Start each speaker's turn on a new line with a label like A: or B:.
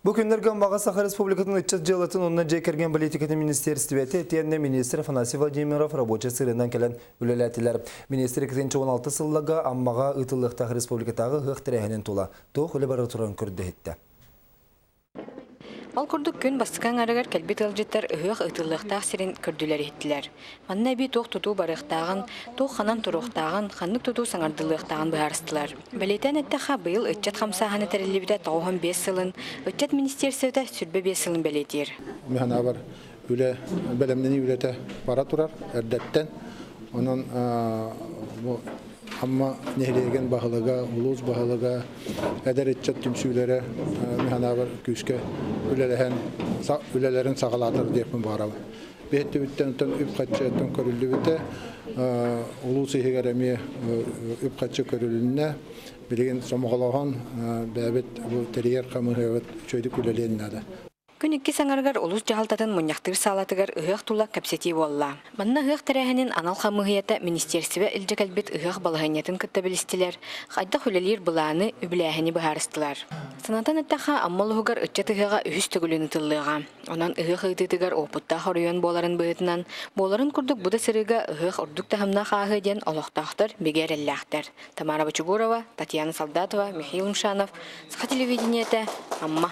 A: Бу күннэргэ Аммаҕа Саха Республикатын ыччат дьыалатын уонна дьиэ кэргэн политикатын министиэристибэтэ итиэннэ министр Афанасий Владимиров рабочай сырыынан кэлэн үлэлээтилэр. Министр 2016 сылларга Аммаҕа ыытыллыахтаах республикатааҕы ыһыах тэрээһинин тула туох үлэ бара турарын көрдө-иһиттэ.
B: Ол курдук күн бастакы аҥарыгар кэлбит ыалдьыттар ыһыах ыытыллыахтаах сирин көрдүлэр-иһиттилэр. Манна эбии туох тутуу барыахтааҕын, туох ханан туруохтааҕын, ханнык тутуу саҥардыллыахтааҕын быһаарыстылар. Бэлиэтээн эттэххэ, быйыл ыччат хамсааһына тэриллибитэ 95 сылын, ыччат министиэристибэтэ 25 сылын бэлиэтиир.
C: Мин үлэ бэлэмнэнии үлэтэ бара турар эрдэттэн. Онон бу Амма нэһилиэгин баһылыга, улуус баһылыга, эдэр ыччат түмсүүлэрэ мин санаабар күүскэ үлэлэһэн үлэлэрин саҕалаатар диэхпин баҕарабын. Биһиттибиттэн үп-харчы өттүн көрүллүбүтэ, улуус иһигэр эмиэ үп-харчы көрүлүннэ. Билигин сомоҕолоһон бэйэбит бу тэрийэр хамыыһыйабыт үчүгэйдик үлэлиэн наада.
B: Күн иккис аҥарыгар улуус дьаһалтатын мунньахтыыр саалатыгар ыһыах тула кэпсэтии буолла. Манна ыһыах тэрээһинин анал хамыыһыйата министиэристибэ илдьэ кэлбит ыһыах балаһыанньатын кытта билистилэр, хайдах үлэлиир былааны, үбүлээһини быһаарыстылар. Санатан эттэххэ, Амма улууһугар ыччат ыһыаҕа үһүс төгүлүн ыытыллыаҕа. Онон ыһыах ыытыытыгар уопуттаах оройуон буоларын быһыытынан, буоларын курдук бу да сырыыга ыһыах ордук таһымнаах ааһыа диэн олохтоохтор бигэ эрэллээхтэр. Тамара Бочугурова, Татьяна Солдатова, Михаил Мшанов, Саха телевидениетэ, Амма.